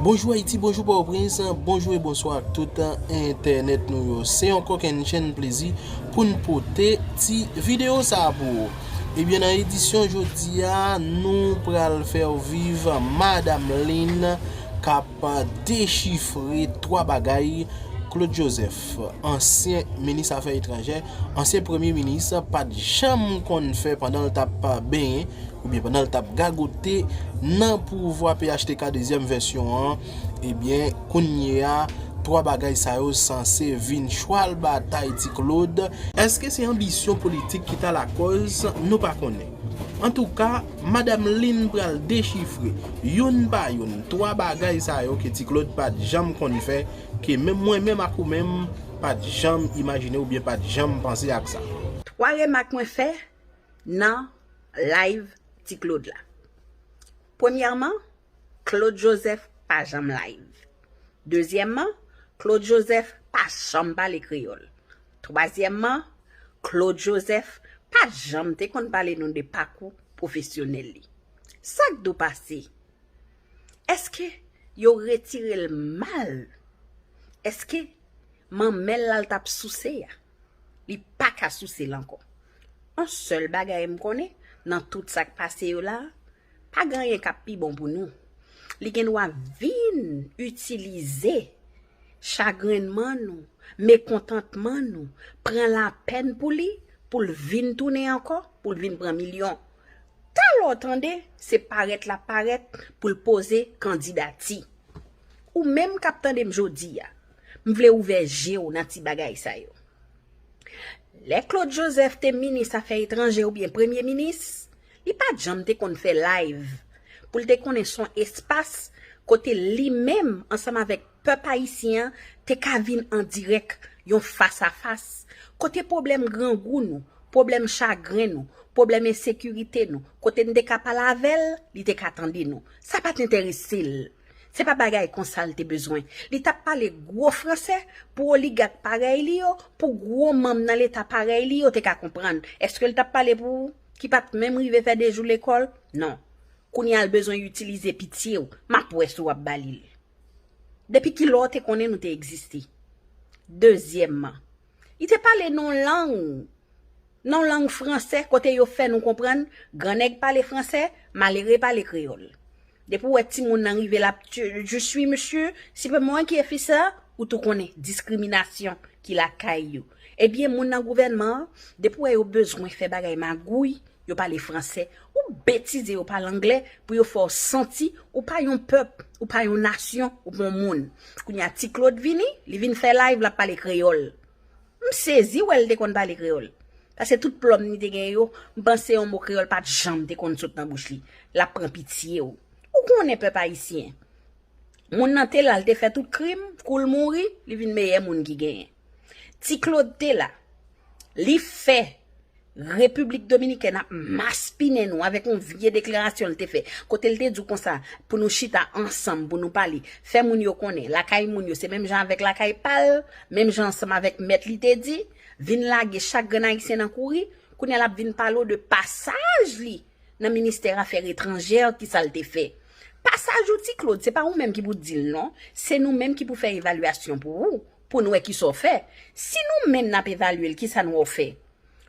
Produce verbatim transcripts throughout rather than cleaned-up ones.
Bonjou Ayiti, bonjou Pòtoprens, bonjou e bonswa ak tout entènèt nou yo. Se yon kòkennchenn plezi pou n pote ti videyo sa a pou ou. Ebyen, nan edisyon jodi a, nou pral fè w viv Madanm Lynn k ap dechifre twa bagay Claude Joseph, ansyen minis afè etranjè, ansyen premye minis, pa t janm konn fè pandan l t ap benyen oubyen pandan l t ap gagote nan pouvwa P H T K dezyèm vèsyon an. Ebyen, kounye a, twa bagay sa yo sanse vin chwal batay Ti Claude. Èske se anbisyon politik ki ta lakòz? Nou pa konnen. Antouka, Madanm Lynn pral dechifre, youn pa youn, twa bagay sa yo ke Ti Claude pa t janm konn fè, ke menm mwen menm ak ou menm pa t janm imajine oubyen pa t janm panse ak sa. Twa remak mwen fè nan live Ti Claude la. Premyèman, Claude Joseph pa janm live. Dezyèmman, Claude Joseph pa janm pale kreyòl. Twazyèmman, Claude Joseph pa janm te konn pale nou de pakou pwofesyonèl li. Sa k do pase? Èske yo retire l mal? Èske manmèl la l t ap souse a, li pa ka souse l ankò? On sèl bagay m konnen, nan tout sa k pase yo la, pa gen anyen k ap pi bon pou nou. Li gen dwa vin itilize chagrenman nou, mekontantman nou, pran lapèn pou li, pou l vin tounen ankò, pou l vin pran milyon. Talè w tande, se parèt l ap parèt pou l poze kandidati. Ou menm k ap tande m jodi a, m vle ouvè je w nan ti bagay sa yo. Lè Claude Joseph te minis afè etranjè oubyen premye minis, li pa t janm te konn fè live pou l te konnen s on espas kote li menm ansanm avèk pèp ayisyen an te ka vin an dirèk, yon fas a fas, kote pwoblèm grangou nou, pwoblèm chagren nou, pwoblèm ensekirite nou, kote n te ka pale avè l, li te ka tande nou. Sa pa t enterese l. Se pa bagay konsa l te bezwen. Li t ap pale gwo fransè pou oligak parèy li yo, pou gwo manm nan leta parèy li yo te ka konprann. Èske l t ap pale pou ou ki pa t menm rive fè de jou lekòl? Non. Kounye a l bezwen itilize pitye w. M ap wè si w ap ba li l. Depi kilè w te konnen nou te egziste? Dezyèmman, li te pale nan yon lang, nan yon lang fransè kote yo fè nou konprann grannèg pale fransè, malere pale kreyòl. Depi w wè timoun nan rive l ap, je suis monsieur, c'est pas moi qui ai fait ça, ou tou konnen diskriminasyon ki lakay yo. Ebyen, moun nan gouvènman an, depi w wè yo bezwen fè bagay magouy, yo pale fransè, ou betize yo pale anglè pou yo fè w santi ou pa yon pèp, ou pa yon nasyon, ou pa yon moun. Kounye a Ti Claude vini, li vin fè live, l ap pale kreyòl. M sezi wè l te konn pale kreyòl. Paske tout plòm li te gen yo, m panse yon mo kreyòl pa t janm te konn sot nan bouch li. L ap pran pitye w. Ou konnen pèp ayisyen. Moun nan te la, l te fè tout krim, kou l mouri, li vin meyè moun ki genyen. Ti Claude te la, li fè Repiblik Dominikèn ap maspinen nou avèk yon vye deklarasyon l te fè, kote l te di w konsa, pou nou chita ansanm, pou nou pale, fè moun yo konnen, lakay moun yo se menm jan avèk lakay pa l, menm jan ansanm avèk mèt li te di, vin lage chak grenn ayisyen nan kouri, kounye a l ap vin pale w de pasaj li nan ministè afè etranjè, kisa l te fè. Pasaj ou Ti Claude, se pa ou menm ki pou di l non, se nou menm ki pou fè evalyasyon pou ou, pou n wè kisa w fè. Si nou menm n ap evalye l, kisa n wè w fè?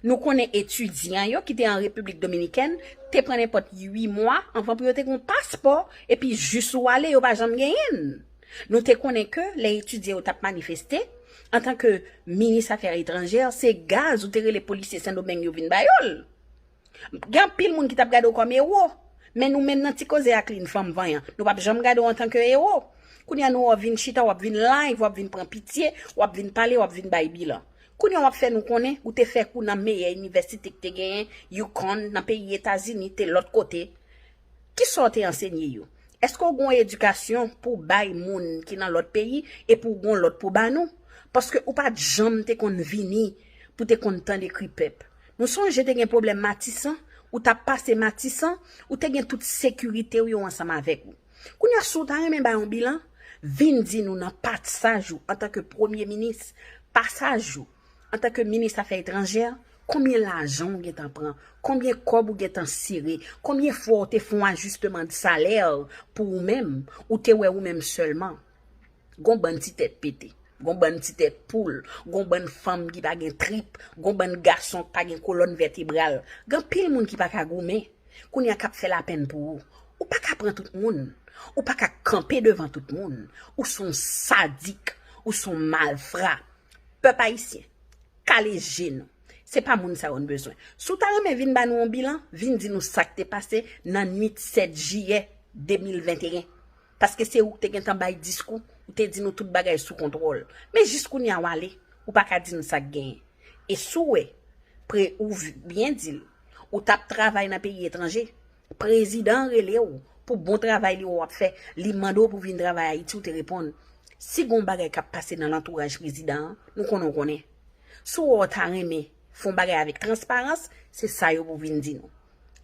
Nou konnen etidyan yo ki te an Repiblik Dominikèn te pran nenpòt uit mwa anvan pou yo te gen yon paspò, epi jis ou ale, yo pa janm genyen l. Nou te konnen ke lè etidyan yo t ap manifeste, antanke minis afè etranjè, se gaz ou te rele polisye Sendomeng yo vin ba yo l. Gen anpil moun ki t ap gade w kòm ewo, men nou menm nan Ti Koze ak Lynn, fanm vanyan, nou p ap janm gade w antanke ewo. Kounye a nou wè w vin chita, w ap vin live, w ap vin pran pitye, w ap vin pale, w ap vin bay bilan. Kounye a w ap fè nou konnen ou te fè kou nan meyè inivèsite ki te genyen, UConn, nan peyi Etazini, te lòt kote. Kisa w te ansenye yo? Èske w gen yon edikasyon pou w bay moun ki nan lòt peyi epi w gen yon lòt pou w ba nou? Paske ou pa t janm te konn vini pou te konn tande kri pèp. Nou sonje te gen pwoblèm Matisan, ou t ap pase Matisan, ou te gen tout sekirite w yo ansanm avèk ou. Kounye a, si w ta renmen bay yon bilan, vin di nou nan pasaj ou antanke premye minis, pasaj ou antanke minis afè etranjè, Konbyen lajan w gentan pran? Konbyen kòb ou gentan sere? Konbyen fwa w te fè yon ajisteman de salè pou ou menm? Ou te wè ou menm sèlman? Gon bann ti tèt pete, gon bann ti tèt poul, gon bann fanm ki pa gen trip, gon bann gason ki pa gen kolòn vètebral. Gen anpil moun ki pa ka goumen. Kounye a k ap fè lapenn pou ou. Ou pa ka pran tout moun. Ou pa ka kanpe devan tout moun. Ou se yon sadik. Ou se yon malfra. Pèp ayisyen, kale je nou. Se pa moun sa yo n bezwen. Si w ta renmen vin ba nou yon bilan, vin di nou sa k te pase nan nwit sèt jiyè de mil venteyen. Paske se ou k te gentan bay diskou, ou te di nou tout bagay sou kontwòl. Men jis kounye a w ale, ou pa ka di nou sa k genyen. E si w wè, pre, ou byen di l, ou t ap travay nan peyi etranje, prezidan an rele w pou bon travay li wè w ap fè, li mande w pou vin travay Ayiti, ou te reponn. Si gon bagay k ap pase nan lantouraj prezidan an, nou konnen w konnen. Si w wè w ta renmen fè yon bagay avèk transparans, se sa yo pou vin di nou.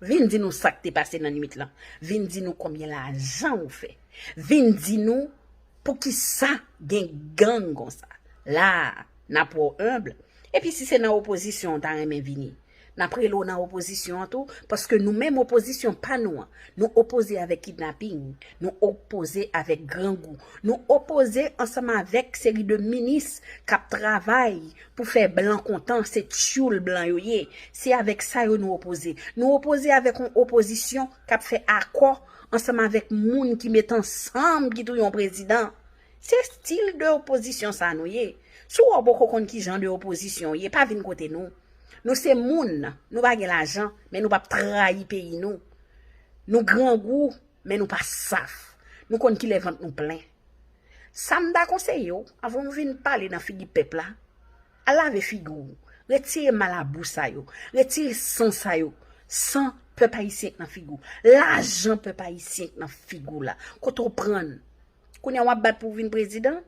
Vin di nou sa k te pase nan nwit lan. Vin di nou konbyen lajan ou fè. Vin di nou poukisa gen gang konsa. La a, n ap wè w enb. Epi si se nan opozisyon w ta renmen vini, n ap rele w nan opozisyon an tou, paske nou menm opozisyon pa nou an, nou opoze avèk kidnaping, nou opoze avèk grangou, nou opoze ansanm avèk seri de minis k ap travay pou fè blan kontan, se tyoul blan yo ye. Se avèk sa yo nou opoze. Nou opoze avèk yon opozisyon k ap fè akò ansanm avèk moun ki met ansanm ki touye yon prezidan. Se stil de opozisyon sa nou ye. Si w wè w poko konn ki jan de opozisyon w ye, pa vin kote nou. Nou se moun, nou pa gen lajan, men nou p ap trayi peyi nou. Nou grangou, men nou pa saf. Nou konn kilè vant nou plen. Sa m ta konseye w, anvan w vin pale nan figi pèp la, al lave figi w. Retire malabou sa yo. Retire san sa yo. San pèp ayisyen k nan figi w. Lajan pèp ayisyen k nan figi w la. Kote w pran l? Kounye a w ap bat pou w vin prezidan?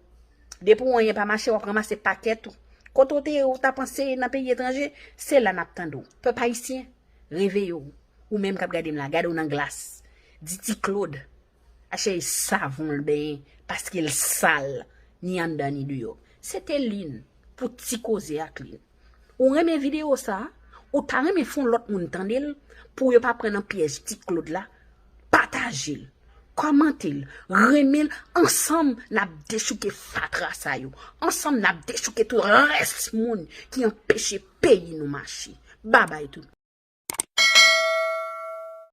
Depi w anyen pa mache, w ap ranmase pakèt ou. Kote w te ye, w ta panse nan peyi etranje? Se la n ap tande w. Pèp ayisyen, reveye w. Ou menm k ap gade m la, gade w nan glas. Di Ti Claude, achèy savon l benyen, paske l sal, ni anndan ni deyò. Se te Lin, pou ti koze ak Lin. Ou renmen videyo sa a? Ou ta renmen fè yon lòt moun tande l pou yo pa pran nan pyèj Ti Claude la? Pataje l, kòmante l, renmen l, ansanm n ap dechouke fatra sa yo. Ansanm n ap dechouke tout rès moun ki anpeche peyi nou mache. Babay tout.